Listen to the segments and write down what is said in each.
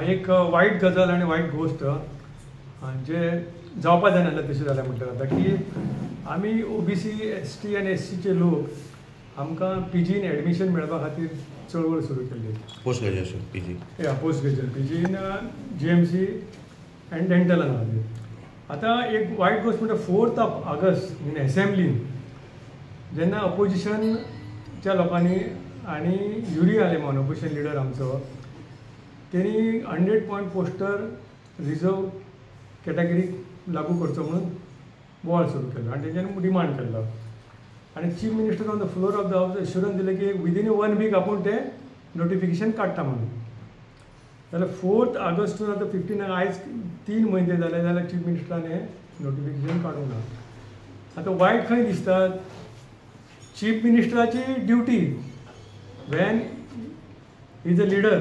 एक वायट गजाल आनी वायट गोश्ट जे जावपा जायना जाल्यार तशें जालें म्हणटा जाता की आमी ओबीसी, एस टी आनी एस सीचे लोक आमकां पीजीन एडमिशन मेळपा खातीर चळवळ सुरू केल्ली. पोस्ट ग्रॅज्युएशन पीजी, या पोस्ट ग्रॅज्युएशन पीजीन जीएमसी आनी डेंटलान खातीर. आतां एक वायट गोश्ट म्हणटा 4 ऑगस्ट इन एसेंब्लीन जेन्ना अपोजिशनच्या लोकांनी आनी युरी आलेमान अपोजिशन लिडर आमचो तेणी 100 पॉयंट पोस्टर रिजर्व कॅटेगरीक लागू करचो म्हणून बोवाळ सुरू केलो आनी तेंच्यांनी डिमांड केल्लो आनी chief minister on the floor of the house assurance दिलें की विदीन 1 वीक आपूण तें नोटिफिकेशन काडटा म्हणून. जाल्यार 4 ऑगस्टून आतां 15 आयज 3 म्हयने जाले जाल्यार चीफ मिनिस्टरान हें नोटिफिकेशन काडूंक ना. आतां वायट खंय दिसता, chief मिनिस्टराची duty when is a leader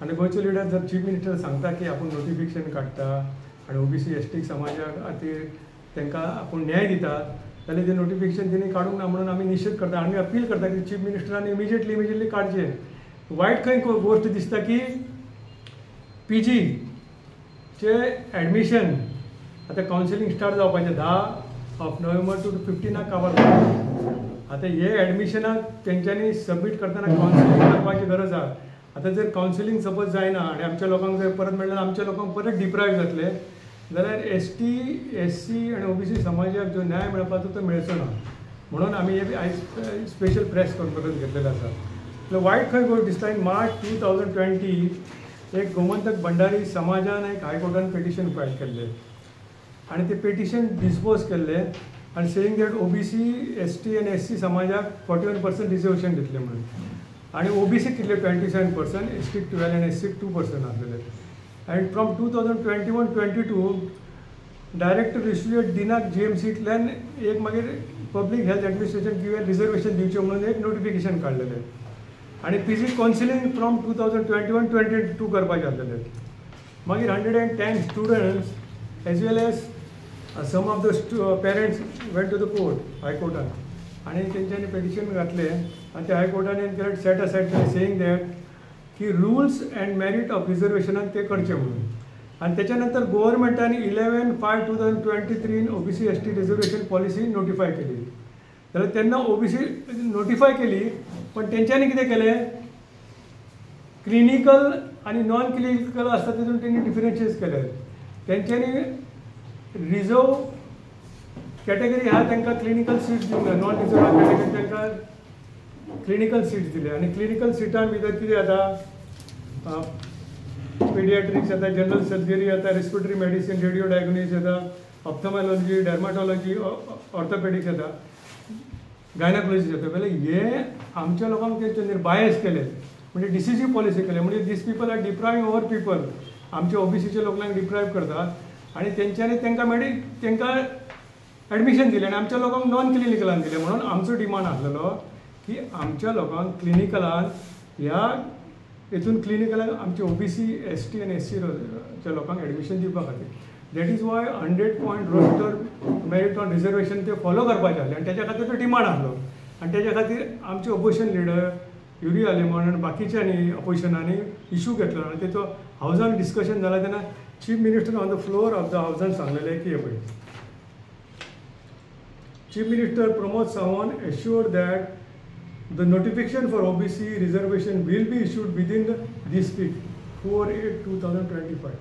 आनी गोंयचो लिडर जर चीफ मिनिस्टर सांगता की आपूण नोटिफिकेशन काडटा आनी ओबीसी एस टी समाजा खातीर तांकां आपूण न्याय दिता जाल्यार तें नोटिफिकेशन तेणी काडूंक ना म्हणून आमी निशेध करता आनी अपील करता की चीफ मिनिस्टरान इमिजिएटली काडचें. वायट खंय गोश्ट दिसता की पीजीचे एडमिशन आतां कावन्सिलींग स्टार्ट जावपाचें 10 नोव्हेंबर टू 15 काबार. आतां हे एडमिशनाक तेंच्यांनी सबमीट करतना कावन्सिलींग करपाची गरज आसा. आतां जर कावन्सिलींग सपोज जायना आनी आमच्या लोकांक जर परत मेळ्ळें आमच्या लोकांक परत डिप्रायव जातले जाल्यार एस टी, एस सी आनी ओबीसी समाजाक जो न्याय मेळपाचो तो मेळचो ना म्हणून आमी हे आयज स्पेशल प्रेस कॉन्फरन्स घेतलेलो आसा. वायट खंय गोश्ट दिसता, इन मार्च 2020 एक गोमंतक भंडारी समाजान एक हायकोर्टान पिटिशन फायल केल्लें आनी तें पिटिशन डिस्पोज केल्लें आनी saying that OBC, S T आनी एस सी समाजाक 41% रिजर्वेशन दितलें म्हणून आनी ओबीसी कितले 27%, एस टी 12 आनी एस सी 2% आसलेले. आनी फ्रॉम 2021-22 डायरेक्टर इश्यूड डिनाक जीएमसींतल्यान एक मागीर पब्लीक हेल्थ एडमिनिस्ट्रेशन किंवा रिजर्वेशन दिवचें म्हणून एक नोटिफिकेशन काडलेलें आनी पीजी कावन्सिलींग फ्रॉम 2021-22 करपाचें आसलेलें. मागीर 110 students as well as some of the parents went to the court हायकोर्टान आनी तेंच्यांनी पिटिशन घातलें आनी ते हायकोर्टान सेट असायड केलें सेईंग that की रुल्स अँड मेरीट ऑफ रिजर्वेशनान ते करचें म्हणून. आनी तेच्या नंतर गोवोरमेंटान 11/5/2023 OBC S T reservation policy notify केली. जाल्यार तेन्ना ओबीसी नोटिफाय केली पण तेंच्यांनी कितें केलें, क्लिनिकल आनी नॉन क्लिनिकल आसता तितून तेणी डिफरन्शिएट केले. तेंच्यांनी रिजर्व कॅटेगरी ह्या तांकां क्लिनिकल सीट्स दिवंक ना, नॉन रिजर्व कॅटेगरी तांकां क्लिनिकल सीट्स दिले आनी क्लिनिकल सिटां भितर कितें जाता, पिडियाट्रिक्स येता, जनरल सर्जरी येता, रेस्पिरेटरी मेडिसीन, रेडियो डायग्नोसिस येता, ऑप्थमॉलॉजी, डर्माटॉलॉजी, ऑर्थोपेडिक्स येता, गायनाकोलॉजी येता. जाल्यार हे आमच्या लोकांक तेंच्यांनी बायस केले म्हणजे डिसिजीव पॉलिसी केले म्हणजे these people are depriving our people. आमच्या ओबीसीच्या लोकांक डिप्रायव करतात आनी तेंच्यांनी तांकां तांकां एडमिशन दिलें आनी आमच्या लोकांक नॉन क्लिनिकलान दिलें. म्हणून आमचो डिमांड आसलेलो की आमच्या लोकांक क्लिनिकलान ह्या हेतून क्लिनिकलान आमचे ओबीसी, एस टी आनी एस सीच्या लोकांक एडमिशन दिवपा खातीर. That is why 100 point roster merit on reservation ते फॉलो करपाचें आसलें आनी तेच्या खातीर तो डिमांड आसलो आनी तेच्या खातीर आमचे ओपोजिशन लिडर युरी आलेमान आनी बाकीच्यांनी अपोजिशनांनी इशू घेतलो आनी तेचो हावजान डिस्कशन जालें तेन्ना chief minister on the floor of the हावजान सांगलेलें की पळय, chief minister Pramod Sawant assured that the notification for OBC reservation will be issued within this week 4/8/2025.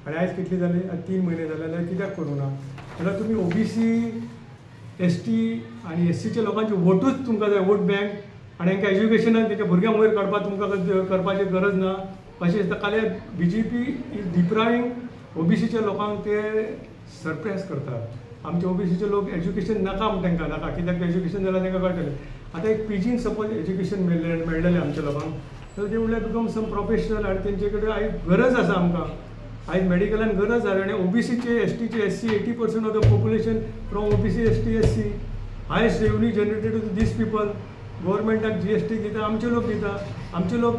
आनी आयज कितली जाली, 3 म्हयने जाले जाल्यार कित्याक करूं ना. जाल्यार तुमी ओबीसी, एस टी आनी एस सीच्या लोकांचे वोटूच तुमकां जाय, वोट बँक आनी हांकां एज्युकेशनान तेंच्या भुरग्यांक वयर काडपाक तुमकां करपाची गरज ना अशें दिसता. काल बीजेपी is depriving ओबीसीच्या लोकांक ते सरप्रेस करतात. आमचे ओबीसीचे लोक एज्युकेशन नाका म्हण तांकां नाका, कित्याक एज्युकेशन जाल्यार तांकां कळटलें. आतां एक पीजीन सपोज एज्युकेशन मेळ्ळेलें आमच्या लोकांक जाल्यार ते म्हणल्यार बिकम सम प्रोफेशनल आनी तेंचे कडेन आयज गरज आसा आमकां, आयज मेडिकलान गरज आसा. आनी ओबीसीचे, एस टीचे, S C 80% of the population from OBC, S T, S C, highest revenue generated to these people. गव्हर्मेंटाक G S T दिता आमचे लोक दिता, आमचे लोक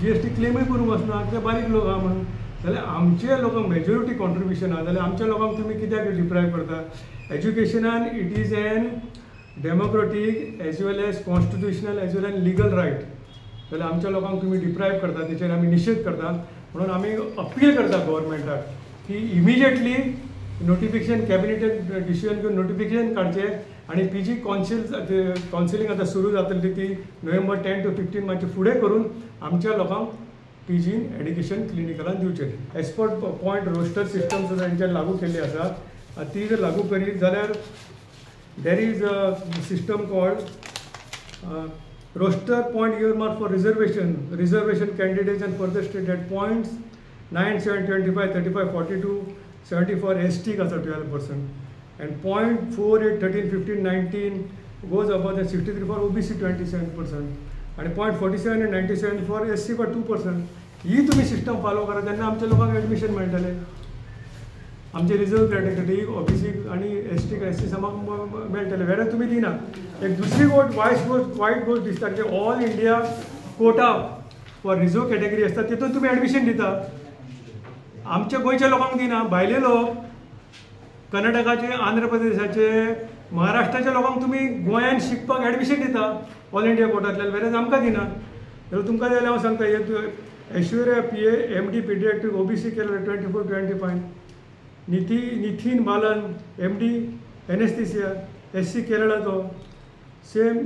जी एस टी क्लेमूय करूंक वचना, ते बारीक लोक आहा म्हणून. जाल्यार आमचे लोकांक मेजोरिटी कॉन्ट्रिब्युशन आहा जाल्यार आमच्या लोकांक तुमी कित्याक डिप्रायव करता. एज्युकेशनान it is an democratic as well as constitutional as well as legal right. जाल्यार आमच्या लोकांक तुमी डिप्रायव करता तेचेर आमी निशेध करता. म्हणून आमी अपील करता गव्हर्मेंटाक की इमिजिएटली नोटिफिकेशन कॅबिनेटेड डिसिजन घेवन नोटिफिकेशन काडचें आनी पीजी कावन्सिलींग आतां सुरू जातली ती नोव्हेंबर 10 to 15 मातशें फुडें करून आमच्या लोकांक पीजीन एड्युकेशन क्लिनिकलान दिवचें. एक्सपर्ट पॉयंट रोस्टर सिस्टम सुद्दां हेंच्यान लागू केल्ली आसा, ती जर लागू करीत जाल्यार there is a system called roster point earmark for reservation candidates and further state that points 9, 7, 25, 35, 42, 74 ST आसा 12% and 0.4, 8, 13, 15, 19 goes above the 63 for OBC 27% and 0.47 and 97 for SC for 2%. ही तुम्ही सिस्टम फॉलो करा तेन्ना आमच्या लोकांक एडमिशन मेळटलें. आमचे reserve category OBC आनी S T S C समाक मेळटले, वेल्यार तुमी दिना. एक दुसरी गोश्ट वायट गोश्ट दिसता की all India quota for reserve category आसता तितून तुमी एडमिशन दिता, आमच्या गोंयच्या लोकांक दिना. भायले लोक कर्नाटकाचे, आंध्र प्रदेशाचे, महाराष्ट्राच्या लोकांक तुमी गोंयान शिकपाक एडमिशन दिता ऑल इंडिया कोटांतल्यान, वेल्यार आमकां दिना. जाल्यार तुमकां जाल्यार हांव सांगता, हे Aishwarya P A M D paediatric OBC Kerala 24, 25, Nithin Balan M D anaesthesia S C केरळाचो, same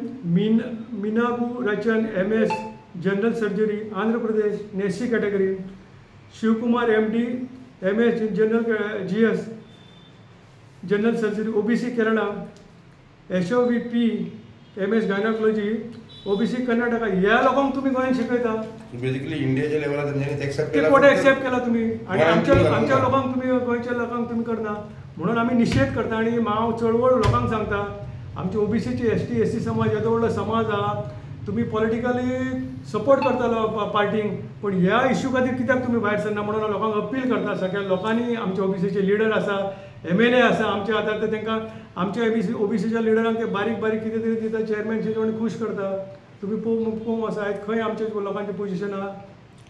मीनागू Rachan M S general surgery Andhra Pradesh S C category, Shivakumar M D M S general G S general surgery OBC Kerala, S O V P M S gynaecology OBC Karnataka. ह्या लोकांक तुमी गोंयांत शिकयता. Basically इंडियाच्या लेवलार तेंच्यांनी accept केला, कोटा accept केला तुमी आनी आमच्या लोकांक तुमी गोंयच्या लोकांक तुमी करना. म्हणून आमी निशेध करता आनी हांव चळवळ लोकांक सांगता, आमचे ओबीसीची एस टी एस सी समाज येदो व्हडलो समाज आहा, तुमी पॉलिटिकली सपोर्ट करतालो पार्टींक, पूण ह्या इश्यू खातीर कित्याक तुमी भायर सरना म्हणून लोकांक अपील करता. सगळ्या लोकांनी आमचे ओबीसीचे लिडर आसा, एम एल ए आसा आमचे, आतां ते तांकां आमच्या ओबीसीच्या लिडरांक ते बारीक बारीक कितें तरी दिता, चेअरमॅनशीप आनी खूश करता. तुमी पळोवंक आसा आयज खंय आमच्या लोकांचें पोजिशन आहा.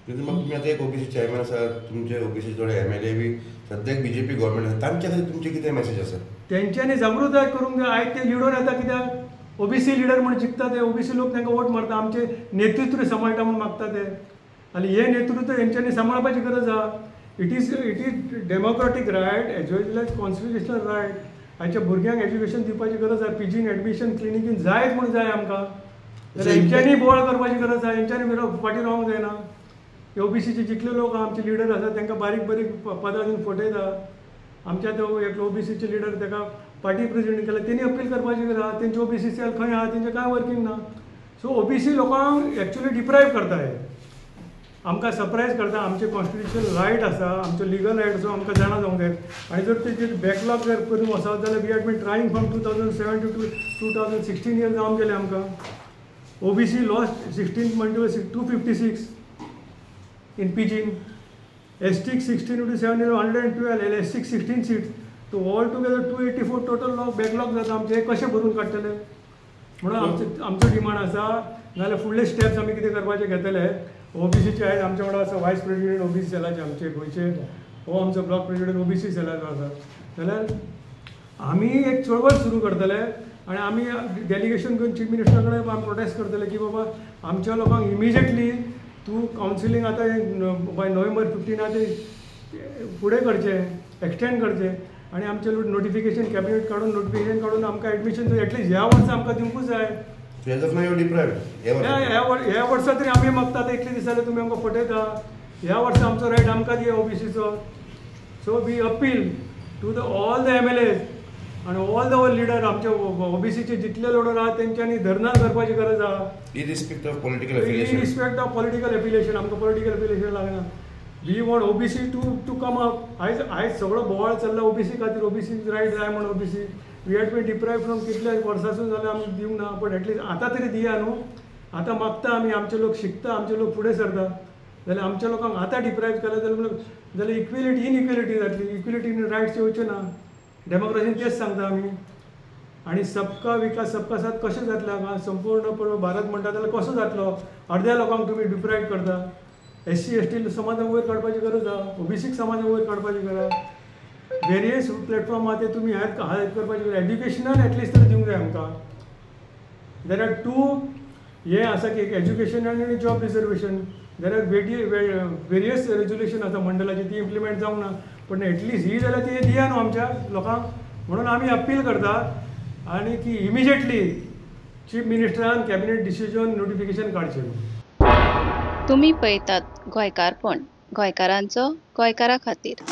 तुमी आतां एक ओबीसी चेअरमॅन आसा, तुमचे ओबीसी थोडे एम एल ए बी सद्याक बीजेपी गव्हर्मेंट आसा, तांच्या खातीर तुमची कितें मॅसेज आसा? तेंच्यांनी जागृताय करूंक जाय. आयज ते लिडर येता कित्याक ओबीसी लिडर म्हूण जिखता ते, ओबीसी लोक तांकां वोट मारता, आमचें नेतृत्व सांबाळटा म्हूण मागता ते, आनी हें नेतृत्व हेंच्यांनी सांबाळपाची गरज आहा. It is democratic right as well as constitutional right. आयच्या भुरग्यांक एज्युकेशन दिवपाची गरज आहा, पीजीन एडमिशन क्लिनिकीन जायत म्हूण जाय आमकां, जाल्यार हेंच्यांनी बोवाळ करपाची गरज आहा, हेंच्यांनी फाटीं रावंक जायना. ओबीसीचे जितले लोक आमचे लिडर आसा तांकां बारीक बारीक पदां दिवन फटयता. आमच्या तो एक ओबीसीचे लिडर ताका पार्टी प्रेसिडेंट केला, तेणी अपील करपाची गरज आहा. तेंचे ओबीसी सेल खंय आहा, तेंचें कांय वर्कींग ना. सो ओबीसी लोकांक एक्चुअली डिप्रायव करता, हे आमकां सरप्रायज करता. आमचे कॉन्स्टिट्युशनल रायट आसा, आमचो लिगल रायट आसा, आमकां जाणा जावंक जाय. आनी जर तेजेर बॅकलॉग जर करून वचत जाल्यार we had been trying from 2007 to 2016 year जावन गेले आमकां. OBC lost 16 म्हणटे 256 in PG, ST 16 into 7 is 112, SC 16 seats, so all together 284 total backlog जाता आमचे. कशें भरून काडटले म्हणून आमचो डिमांड आसा. नाजाल्यार फुडले स्टेप्स आमी कितें करपाचे घेतले. ओबीसीचे आयज आमच्या वांगडा आसा वायस प्रेसिडेंट ओबीसी सेलाचे आमचे गोंयचे, हो आमचो ब्लॉक प्रेसिडेंट ओबीसी सेलाचो आसा. जाल्यार आमी एक चळवळ सुरू करतले आनी आमी डेलिगेशन घेवन चीफ मिनिस्टरा कडेन आमी प्रोटेस्ट करतले की बाबा आमच्या लोकांक इमिजिएटली तूं कावन्सिलींग आतां बाय नोव्हेंबर 15 ते फुडें करचें, एक्सटेंड करचें आनी आमचें नोटिफिकेशन कॅबिनेट काडून नोटिफिकेशन काडून आमकां एडमिशन एटलिस्ट ह्या वर्सा आमकां दिवंकूच जाय. ह्या वर्सा तरी आमी मागता, आतां इतले दीस जाले तुमी आमकां फटयता, ह्या वर्सा आमचो रायट आमकां दिया ओबीसीचो. So we appeal to the all the M L As आनी ऑल the leader, आमचे ओबीसीचे जितले लिडर आहा तेंच्यांनी धरणां करपाची गरज आहा. Irrespective of political affiliation, irrespective of political affiliation, आमकां पॉलिटिकल एफिलिएशन लागना. We want OBC to come up. आयज आयज सगळो बोवाळ चल्ला ओबीसी खातीर, ओबीसी रायट जाय म्हूण. OBC we had been deprive from कितल्या वर्सांसून जाल्यार आमी दिवंक ना, पण एटलिस्ट आतां तरी दिया न्हू. आतां मागता आमी, आमचे लोक शिकता, आमचे लोक फुडें सरता, जाल्यार आमच्या लोकांक आतां डिप्रायव केलें जाल्यार इक्वेलिटी इनइक्वेलिटी जातली, इक्वेलिटी इन रायट्स येवचे ना. डेमोक्रेसीन तेच सांगता आमी. आनी सबका विकास सबका साथ कशें जातलें हांगा? संपूर्ण भारत म्हणटा जाल्यार कसो जातलो? अर्द्या लोकांक तुमी डिप्रायव करता. एस सी एस टी समाजाक वयर काडपाची गरज आहा, ओबीसीक समाजाक वयर काडपाची गरज आहा. वेरियस प्लॅटफॉर्म आहा ते तुमी हेल्प करपाची गरज. एड्युकेशनान एटलिस्ट तरी दिवंक जाय आमकां. There are two हें आसा की एक एज्युकेशन आनी job reservation, there are various resolution आसा मंडळाची, ती इम्प्लिमेंट जावंक ना, पण एटलिस्ट ही जाल्यार ती दिया न्हू आमच्या लोकांक. म्हणून आमी अपील करता आनी की इमिजिएटली चीफ मिनिस्टरान कॅबिनेट डिसिजन नोटिफिकेशन काडचें. तुमी पळयतात गोंयकारपण, गोंयकारांचो गोंयकारा खातीर.